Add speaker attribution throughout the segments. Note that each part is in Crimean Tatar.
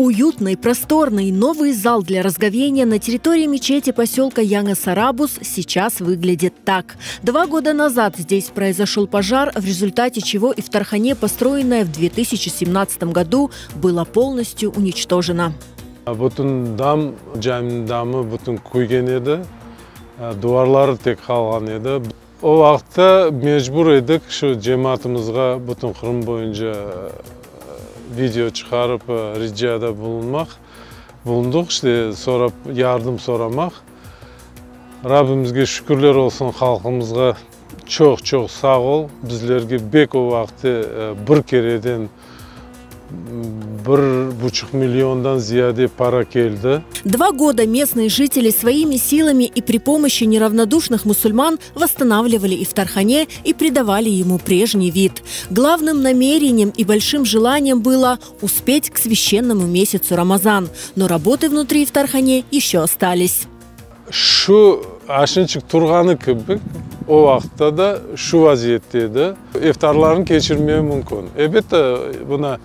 Speaker 1: Уютный, просторный, новый зал для разговения на территории мечети поселка Яңы-Сарабуз сейчас выглядит так. 2 года назад здесь произошел пожар, в результате чего ифтархане, построенное в 2017 году, было полностью уничтожено.
Speaker 2: Bütün dam, caminiñ damı bütün küygen edi, duvarları tek qalğan edi. O vaqıtta mecbur edik şu cemaatımızğa bütün Qırım boyunca video çıqarıp ricada bulunmaq, bulundıq işte, sorap, yardım soramaq. Rabbimizge şükürler olsun, halqımızğa çoq çoq sağ ol, bizlerge bek o vaqıtta bir kereden 1,5 milliondan ziyade para keldi.
Speaker 1: 2 года местные жители своими силами и при помощи неравнодушных мусульман восстанавливали ифтархане и придавали ему прежний вид. Главным намерением и большим желанием было успеть к священному месяцу Рамазан. Но работы внутри ифтархане еще остались.
Speaker 2: Şu aşınçıq turğanı kibi o vaqıtta da şu vaziyette edi. İftarlarnı keçirmege mümkün. Elbette, mına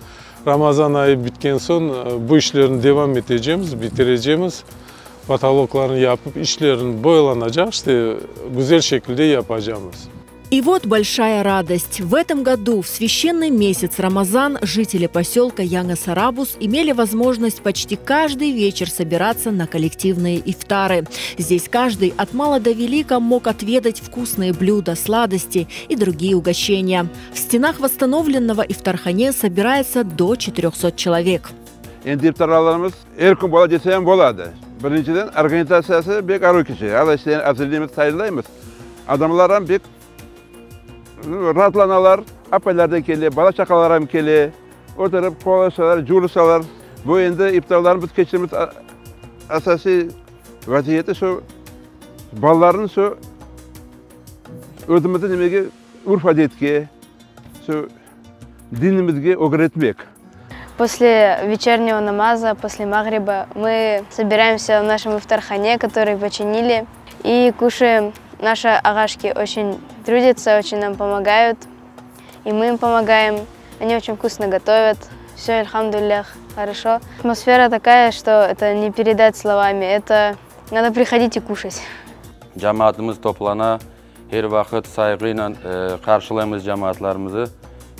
Speaker 2: Ramazan ayı bitken soñ bu işlerni devam etecekmiz, bitirecekmiz. Potoloklarnı yapıp, içlerini boyalanacaq, işte güzel şekilde yapacaqmız.
Speaker 1: И вот большая радость. В этом году, в священный месяц Рамазан, жители поселка Яңы-Сарабуз имели возможность почти каждый вечер собираться на коллективные ифтары. Здесь каждый от мала до велика мог отведать вкусные блюда, сладости и другие угощения. В стенах восстановленного ифтархане собирается до 400 человек.
Speaker 3: Endi iftarlarımız er kün bola desem boladı. Birinciden organizatsiyası bek aruv keçe. Ala işte azırlaymız, tayinlaymız. Adamlar ham bek raatlanalar, apaylar da kele, bala çaqalar ham kele. Oturıp qonuşalar, cuvulışalar. Bu endi iftarlarnı biz keçiremiz asasiy vaziyeti şu balalarnıñ şu özümizni nimege urf adetke, şu dinimizge ögretmek.
Speaker 4: После вечернего намаза, после магриба, мы собираемся в нашем ифтархане, который починили, и кушаем. Наши агашки очень трудятся, очень нам помогают, и мы им помогаем. Они очень вкусно готовят. Все, альхамдулиллях, хорошо. Атмосфера такая, что это не передать словами. Это надо приходить и кушать.
Speaker 5: Cemaatımız toplana, er vaqıt sayğıyla qarşılaymız cemaatlarımızı.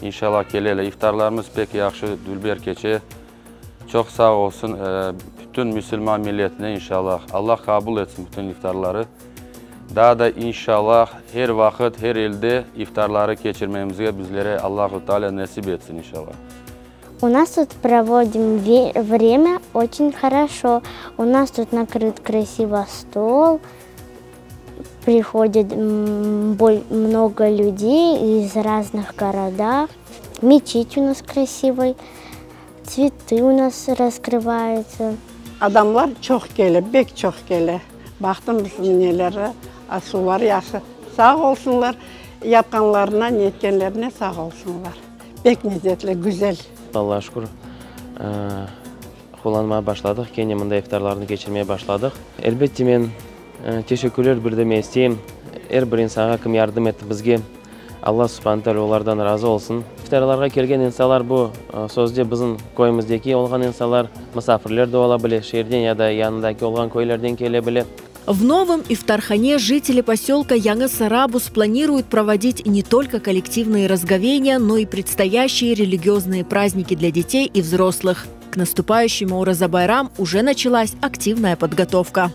Speaker 5: İnşallah keleler. İftarlarımız pek yahşı, dülber keçe. Çoq sağ olsun bütün musulman milletine inşallah. Allah qabul etsin bütün iftarları. Daa da inşallah er vaqıt, er elde iftarları keçirmemizge bizlere Allahu Teala nasip etsin inşallah.
Speaker 6: У нас тут проводим время очень хорошо. У нас тут накрыт красиво стол. Приходит много людей из разных городов. Мечеть у нас красивый. Цветы у нас раскрываются.
Speaker 7: Adamlar çoq kele, bek çoq kele. Baqtım bizim neleri, suvlar yahşı. Sağ olsunlar, yapqanlarına, netkenlerine sağ olsunlar. Bek lezetli, güzel.
Speaker 8: Allağa şükür, qullanmağa başladıq, kene mında iftarlarnı keçirmege başladıq. Elbette men teşekkürler bildirmege isteyim er bir insanğa, kim yardım etti bizge, Alla subhane teala olardan razı olsun. İftarlarğa kelgen insanlar bu sözde bizim köyümizdeki olğan insanlar, musafirler de ola bile, şeerden ya da yanındaki olğan köylerden kele bile.
Speaker 1: В новом ифтархане жители поселка Яңы-Сарабуз планируют проводить не только коллективные разговения, но и предстоящие религиозные праздники для детей и взрослых. К наступающему Ораза-Байрам уже началась активная подготовка.